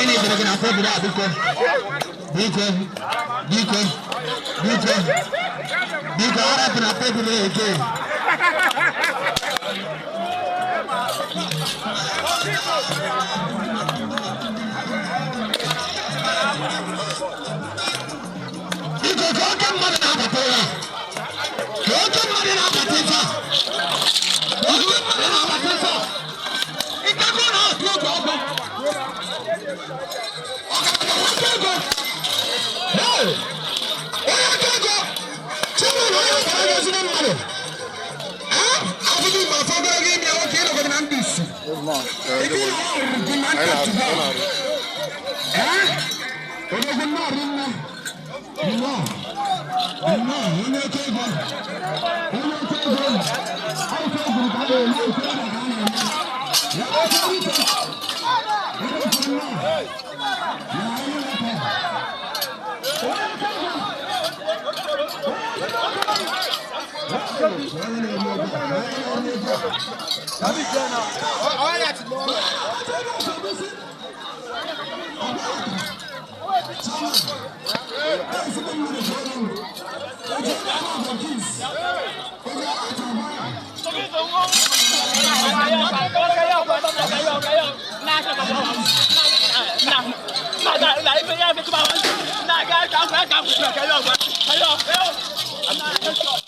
Anyị na-edere gị na tebụl a, biko. Biko, biko, biko, biko, arapụ na tebụl a again. Biko, ka oke mmadụ na-abata ya. Ka oke mmadụ na-abata ife a. Ka oke mmadụ na-abata ife a. Ikekwe na-atụ oge ọgwụ. Ọgaranya nwoke ego. Hey! Onye aka ego! Chinwe onye ọbara goziri mmadụ. Ah! Afụfụ Igbo afọ ogologo imi nwoke ịnọgide na ndụ isi. Ebe ị nọ ọrụrụ gị na ndụ tugbo. Eh? Odogwu, nnọọ rinne. Nnọọ. Nnọọ, onye oke ego. Onye oke ego. Akwụkwọ egwuru ka a na-eme, oke ego ka a na-eme. Ya oke ike. Onye oke nnọọ. Ya onye oke. Onye oke ego. Onye na-eme ego. Onye na-eme ego.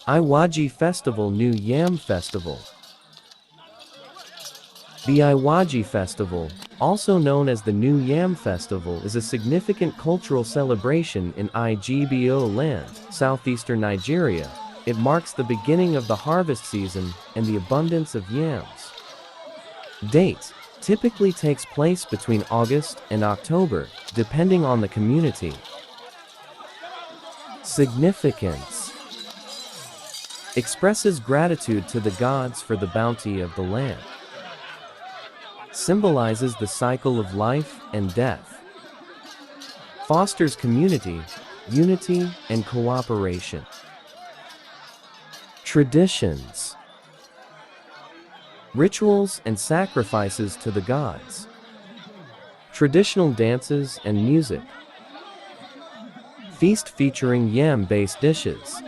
Iwaji Festival, New Yam Festival. The Iwaji Festival, also known as the New Yam Festival, is a significant cultural celebration in Igbo land, southeastern Nigeria. It marks the beginning of the harvest season and the abundance of yams. Date typically takes place between August and October, depending on the community. Significance expresses gratitude to the gods for the bounty of the land. Symbolizes the cycle of life and death. Fosters community, unity, and cooperation. Traditions, rituals and sacrifices to the gods. Traditional dances and music. Feast featuring yam-based dishes.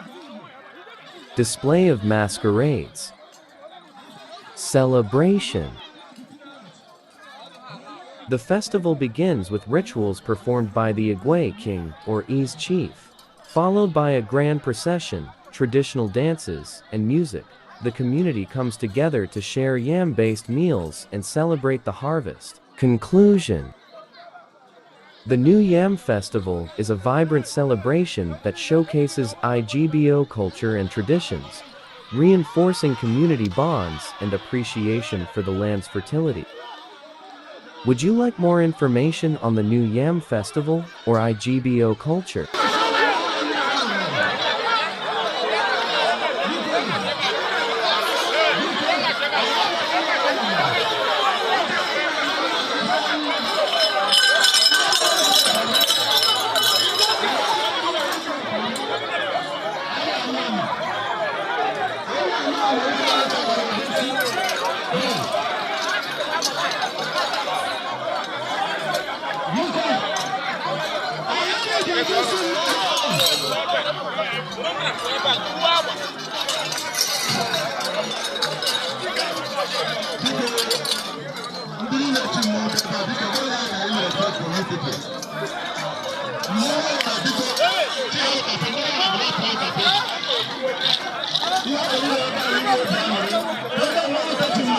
Display of masquerades. Celebration. The festival begins with rituals performed by the Igwe king or Ease chief, followed by a grand procession, traditional dances, and music. The community comes together to share yam-based meals and celebrate the harvest. Conclusion. The New Yam Festival is a vibrant celebration that showcases Igbo culture and traditions, reinforcing community bonds and appreciation for the land's fertility. Would you like more information on the New Yam Festival or Igbo culture? Ndị niile chi mmụọ ebe a, biko, bụrụ ya na anyị respect for you people. Mmụọ na, biko, chi ha ụtapị, ndị na abụọ pụọ ụtapị. Ihe ọ bụla ebe a anyị obi aṅụrị. Ebe mmụọ ụtọ mma.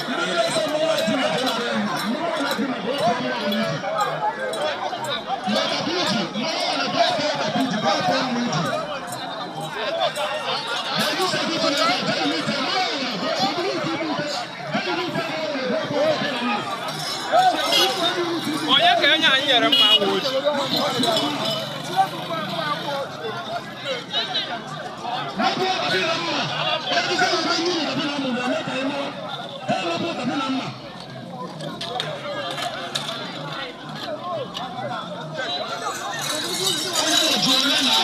Ndị niile sọ mmụọ na-eti mma ka ị nara mma. Mmụọ na-eti mma bụ ọkụ mmụọ n'iji. Maka iji, mmụọ na bịa pụọ ụtapị iji, bịa pụọ mmụọ iji. Bịa security na ebe a, jee n'ite, mmụọ na bịa bụrụ ite ibu ite. Jee n'ite, mmụọ na bịa pụọ ụtapị na mma. Onye ka enye anyị nyere mma nwa ojii? Mma, ebe na eme mmiri na mma, eme ka ị mara. Jee na mma. Onye na-eju onye na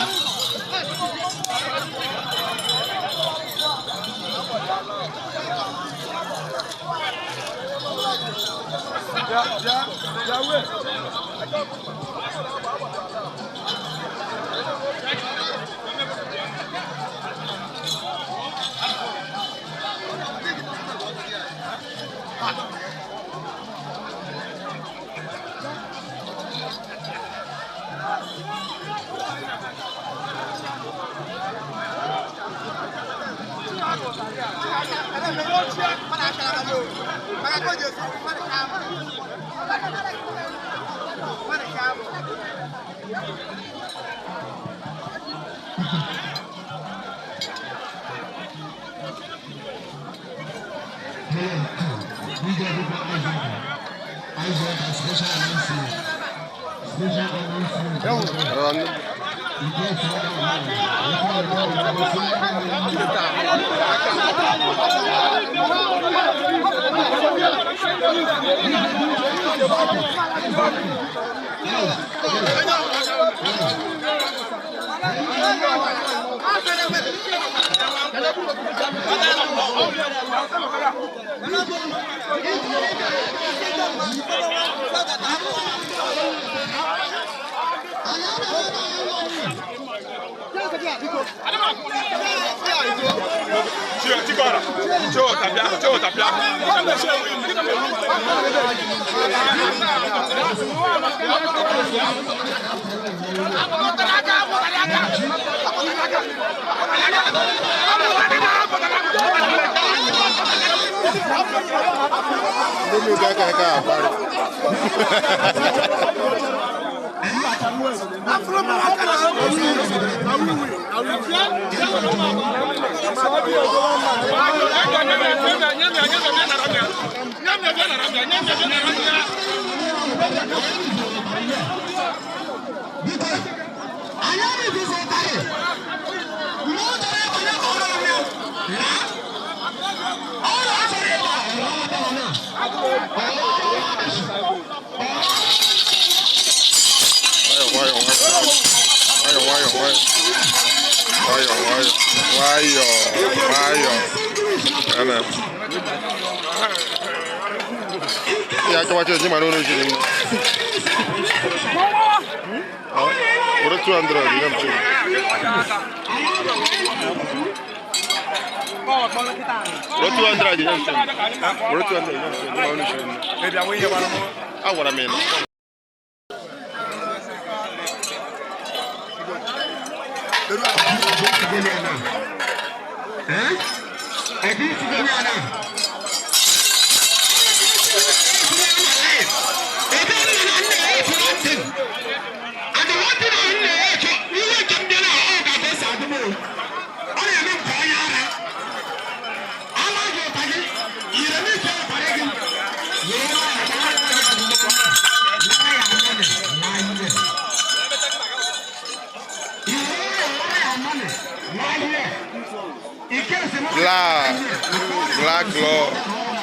Black Law.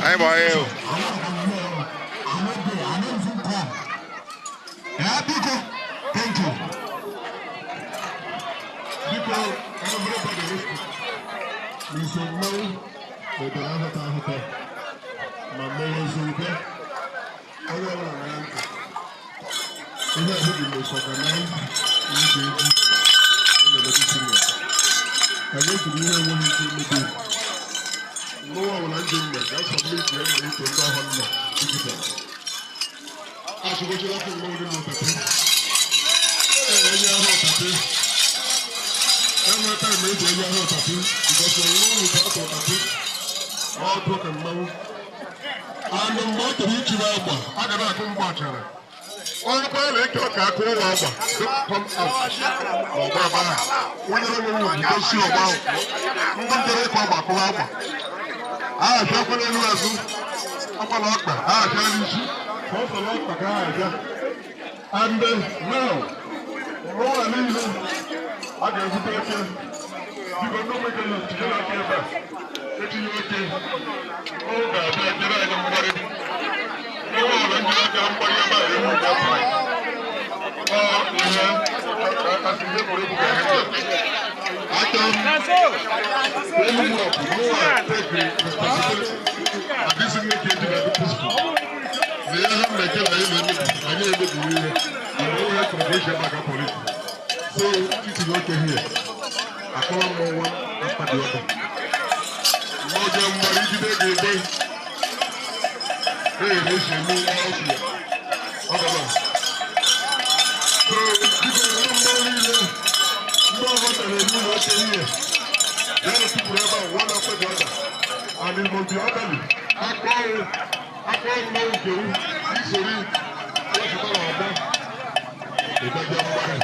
I'm on you. Thank you. And now, I Na ihe ha mmeke na anyị na-emebi, anyị emebiri ihe. Mgbe onye chọrọ ka eji ebe aka polisi. So, itinye oke here. Akpọrọ m nwa mkpadi ọdụ. N'oge mgbara ijide ga-ebe. Ee, na-esi eme ọchị ya. Ọ gaba. So, biko, ndị mmụọ niile, ndị ọbụla na-eme ụlọ oche ihe. Ya na tụpụrụ ebe a, one after the other. And it must be orderly. Akpọ akpọ mmọnwụ nke wu, isori, alachịta na ọgbọ. Ịbịa mgbara.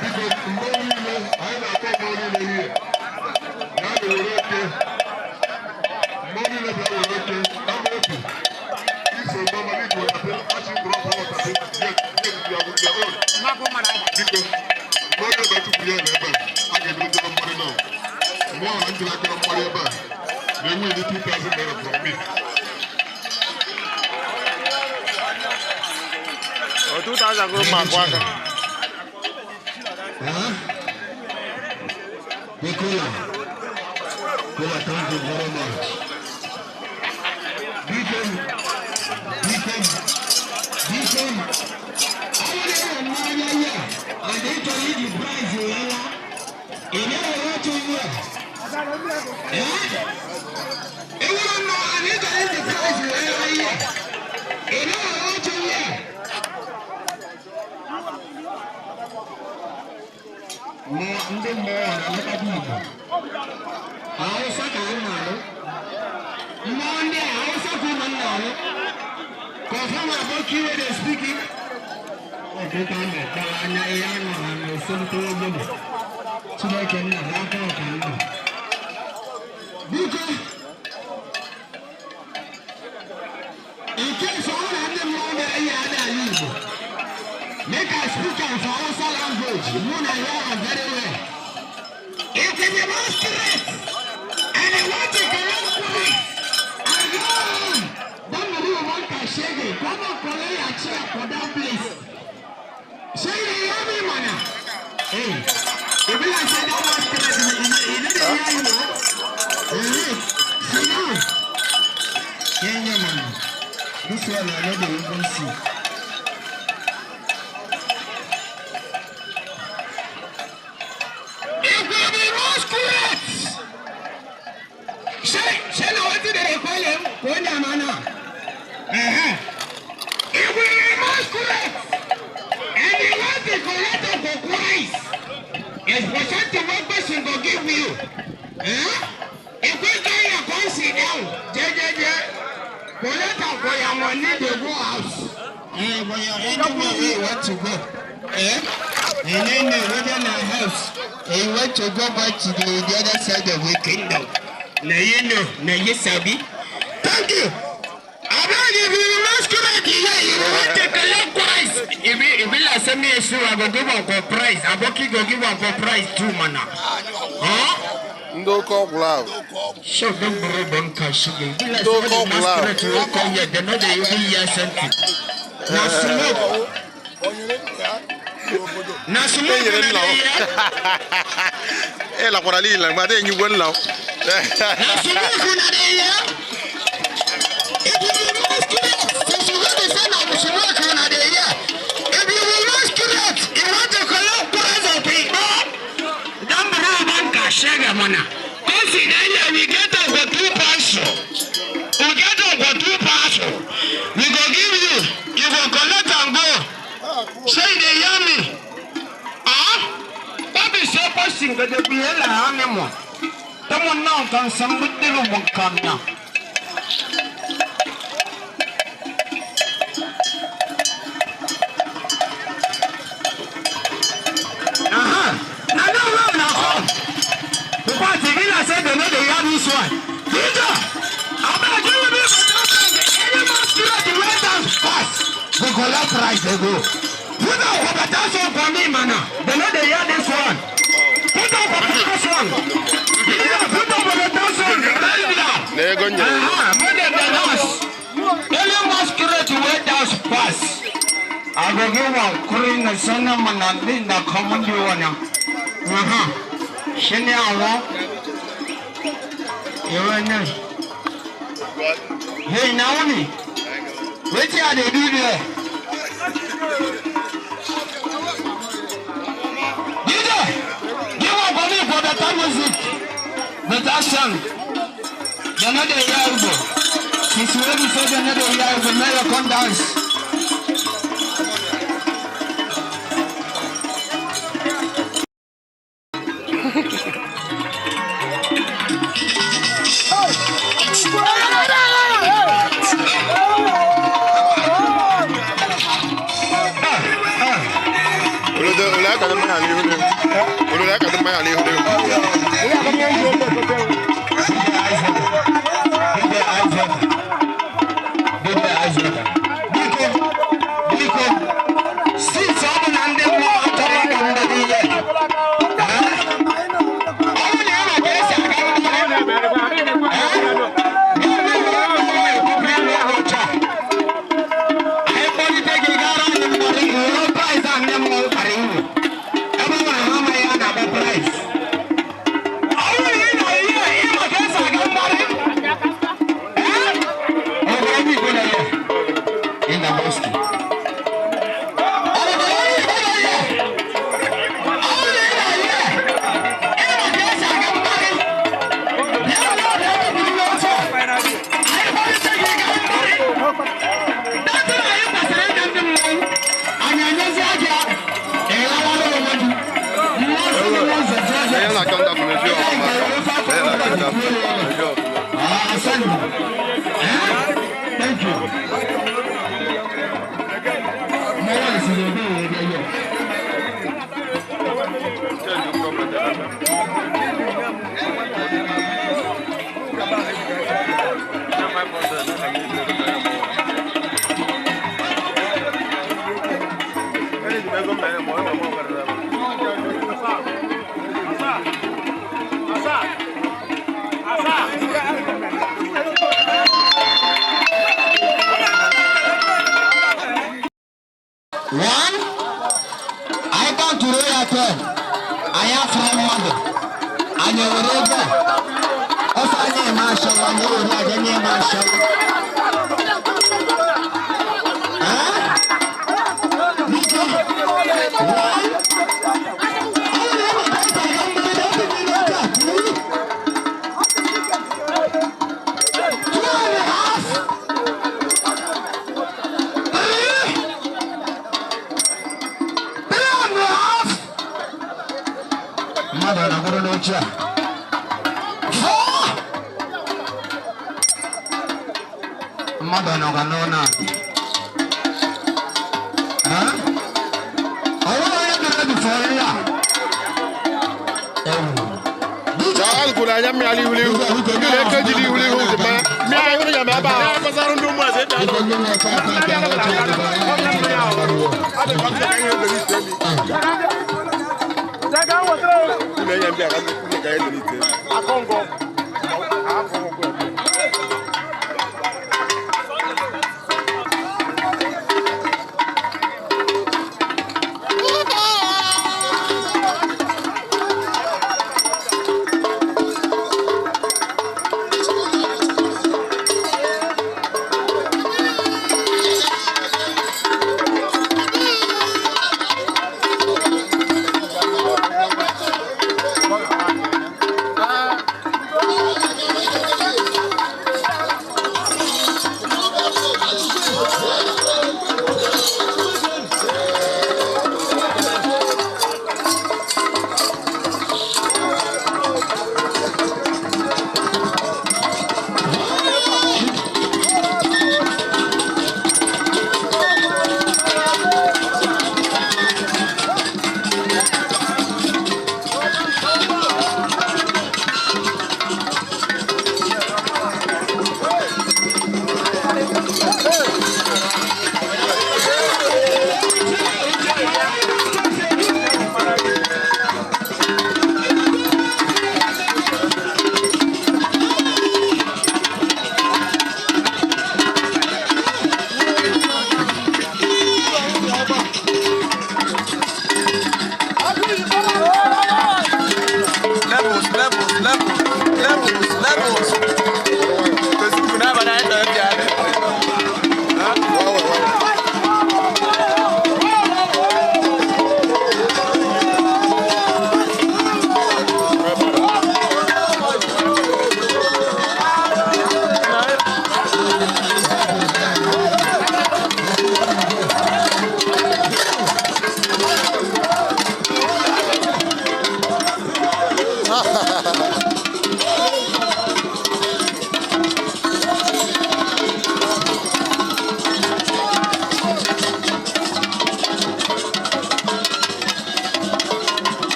Biko, mmọnwụ niile, anyị na-akpọ mmọnwụ niile ihe. Na a na-ewere oke. Mmọnwụ niile bịa were oke, ama otu. Iso mmọnwụ mana iji weta achị mkpụrụ ọkụ weta get get your own. Biko, mmọnwụ ebe tupu ya na ebe a, a ga-ebido jebe mgbari now. Mmụọ na njiri akara mgbari ebe a, na-enwe iri 2,000 naira from me. O 2000 gụrụ ma akụ aka. Huh? Nicola. Kola, thank you very much. Deacon, Deacon, Deacon. Ọ bụrụ na mmanya ya, and ị chọrọ iji prize ya la, ị na-ewere otu ugbu a. Eh? Ewere nnọọ, and ị chọrọ iji prize ya la ihe, ị na-ewere otu ugbu a. Mmụọ ndị mmụọ na-alụkọta Igbo. Hausa ka anyị na-alụ. Mmụọ ndị a Hausa ka ụmụ na-alụ. Confirm aboki wey dey speak it. Ọkụkọ a na-akpara anya ihe a nọ na na-eselite ogbenye. Chineke nna n'aka ọka nna. Biko, in case ọ na ndị mmụọ bịara ihe ada ala Igbo, make I speak am for Hausa language. Mụ na hear am very well. If you be masquerade and you want to collect prize and go home, don you want to shege, come and collect your chair for that place. Shey you dey hear me, mana? Hey, e be like say that masquerade, e no dey hear you o. Eh, sit down. Yeah, man. This one I no dey even see. If you be masquerade, shey na wetin dem dey call him? Konya mana. If we be masquerade and you want to collect am for price, it's percentage wey person go give you. Eh? If we carry your come sit down, jejeje, collect am for your money dey go house. Eh, for your anywhere wey you want to go. Eh? You no know whether na house or you want to go back to the other side of the kingdom. Na you know, na you sabi. Thank you. Abeg, if you be masquerade here, you want to collect price. E be like say me and you, I go give am for price. Aboki go give am for price too, mana. Huh? Ndị oke ọgwụ ahụ. Sure, don't borrow bank sugar. E be like Don't say all the come loud. masquerade wey come here, they no dey even hear something. Na smoke. Na smoke Enyere una nna dey m. hear. Ị lakwara niile mgbe adịghị enye ugwe nna m. Na smoke una dey hear. If you be masquerade, since you go dey say na smoke una dey hear. If you be masquerade, you want to collect price of igbo, don borrow bank shege mana. Come sit down here, we get am for two parcel. We get am for two parcel. We go give you, you go collect am go. Shey you dey hear me? Ah? No be say person go dey behave like animal. Tamo now kan sambudilu mukana. Aha. Na now wey una come. Because e be like say dem no dey hear this one. Teacher, abeg give me better sense. Any masquerade wey dance pass go collect prize dey go. Put am for better song for me, mana. Dem no dey hear this one. Put am for better song. Yeah, put am for better song. Right now. Na ego m nyere ya. Aha, make dem dey dance. Any masquerade wey dance pass, I go give am kuri na sana mana bin da common one. Aha. Shine awo. Ewe ne. Hey, Naomi. Wetin I dey do there? DJ, give one for me for better music, better song. Dem no dey hear Igbo. Since wey be say dem no dey hear Igbo, make you come dance. Olodo ole akadị mmanya n'ihu n'ihu. Olodo akadị mmanya n'ihu n'ihu. Onye na-achọ ndapụ n'ezi ọfụma. Onye na-achọ ndapụ n'ezi ọfụma. Thank you. Change the property. One, anyị kpọtụrụ ya ten, anyị afọ mmadụ, anyị ewere ego a, ọsọ anyị eme ashawo, anyị ewere aja nye eme ashawo. Eh? Biko, one, ọ na-eweta ịta ya mgbede, ọ dị n'oche a, two, two and a half, three, three and a half. Mmadụ nọgoro n'oche a. Four. Mmadụ nọga n'ụlọ a. Eh? Ọ nwere onye bịara before ya? Ewu. DJ, Gaa kwuru anya mmiri ihu n'ihu. Ndị na-eke jiri ihu n'ihu dị mma. Mmiri ahụrụ ya ma ebe a. Gbasara ndị ụmụazị eji biko ndị na-eke aka aka n'oche a dịka onye na-eke aka n'oche a. Ụlọ enye ndị a ka ndị ka edolite.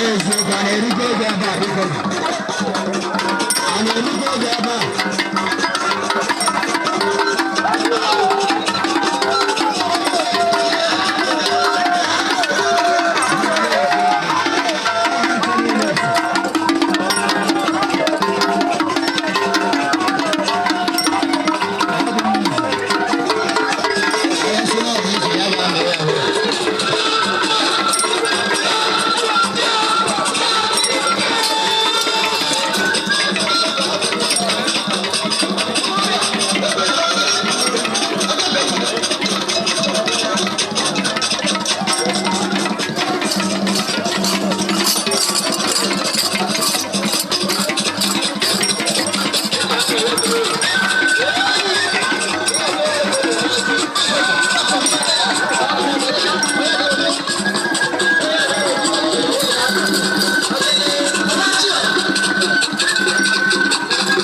Eziokwu, a na-erikwa ego ebe a biko? A na-erikwa ego ebe a? Ihe si n'ọbụ iji ya ga-amịrị ahụ.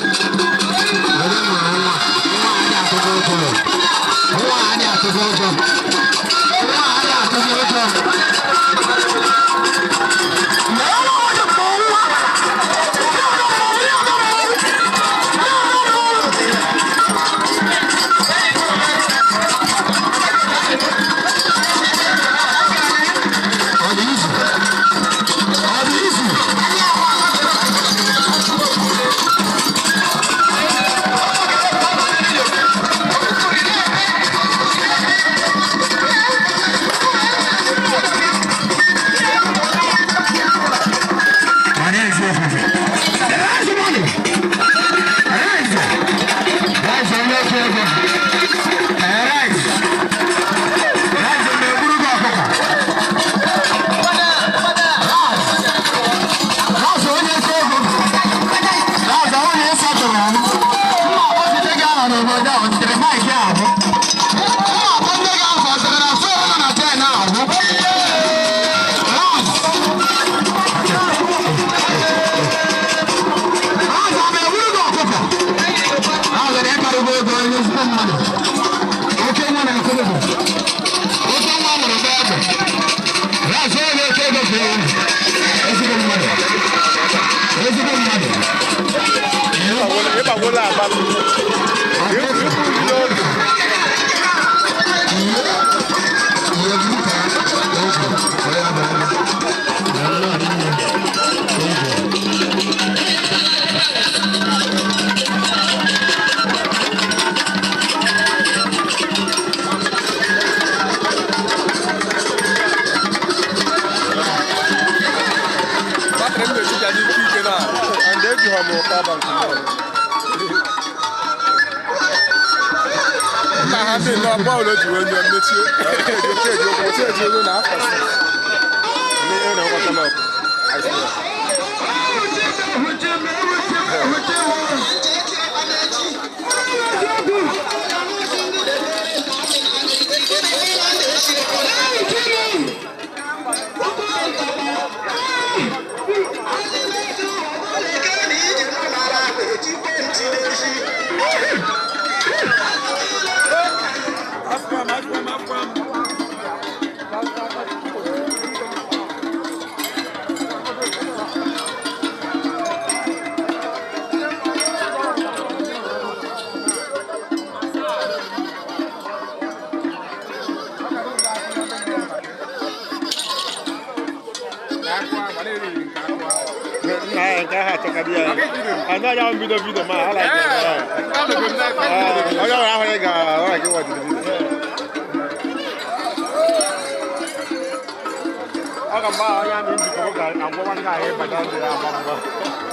Were mma nwa, nwa a na-atụgo ụjọ. Nwa a na-atụgo ụjọ. Nwa a na-atụgo ụjọ. Ọ dị izu. Ọ dị izu. Ma na-ezi ofufe. Rise money. Rise. Rise onye oke ego. Rise. Rise na-egburu gị ọkụkọ. Rise. Rise onye oke ego. Rise onye ịsatụrụ ọnụ. Mma akpọsite gị aha n'obodo a, o zitere maịkị ahụ. Mma akpọ nne gị afọ, ọ sịrị na fon nọ na ten ahụ. Rise. Azụ ama ewuru gị ọkụkọ. Azụ na ịkarịgo ego onye ezigbo mmadụ. Oke nwa na-akụ ego. Oke nwa mụrụ be egbe. Azụ onye oke ego ka ewu. Ezigbo mmadụ. Ezigbo mmadụ. Ịgbagwola aba. Ọkụkọ. Ihe bụ ka oge onye abara gị. Na nnọọ nne. Oge. Batrị m na-esi n'ike ike na. And eji ha m ụka bank. Nna ha ndị nnọọ bọọlụ o ji wee nye mmechie. Eji ego na afọ. Ndị na-akwata m ọkụ. Nna ya nke ahụ achọkarị ya. Anyị onye ahụ bido bido ma ha like ya. Onye ọbụla ahụ ị ga-ahụ gị wọdịrị bido. Ọ ga mgbe ahụ onye amị njikọ ga-agwawa ndị ahụ ịbata ndị agba mgba.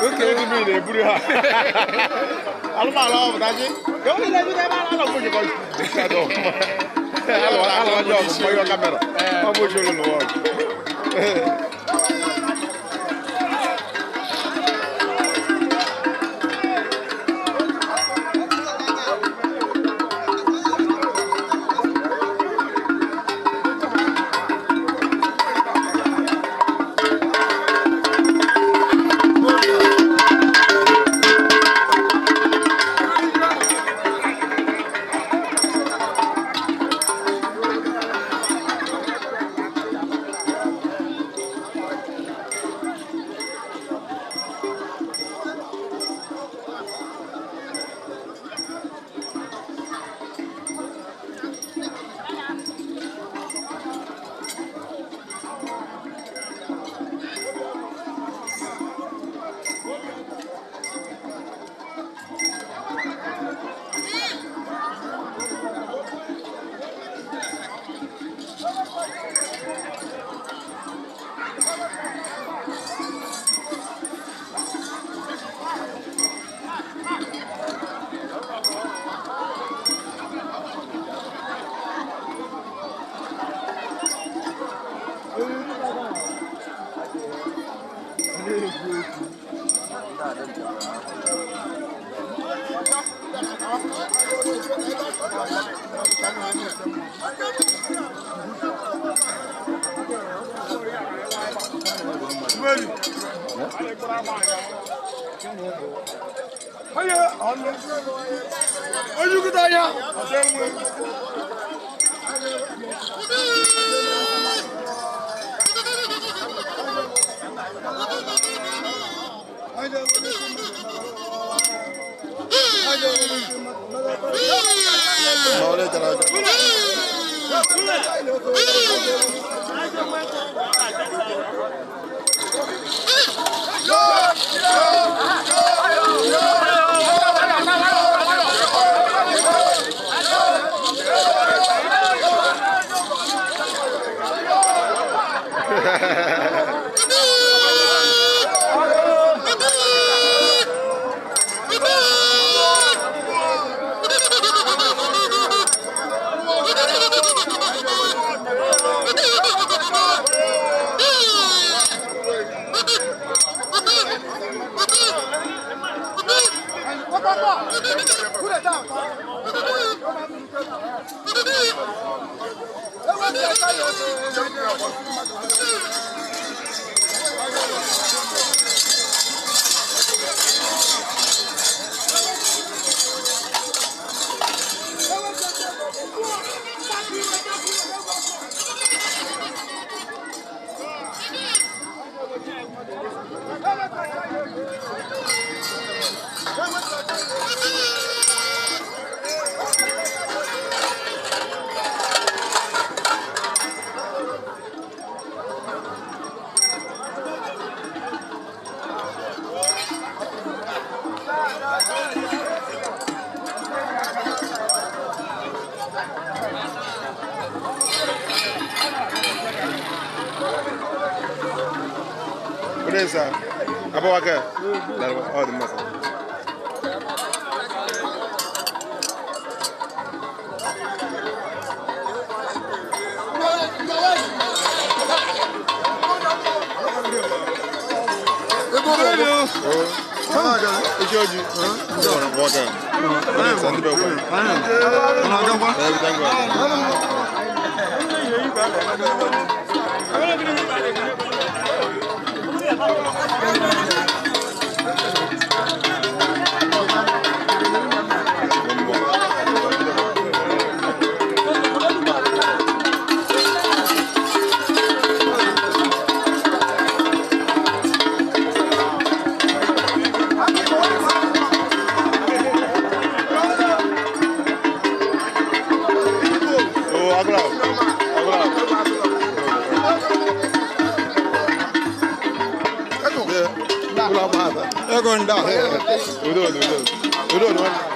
Oke ndị mmiri na-eburu ha. Alụmalụ ọ pụta ji. Ka onye na-ebido ebe a na-anọ njikọ. Alụwa ndị ọgụ mgbanyụ kamera. Ọ bụ oji olulu ọgụ. Udo.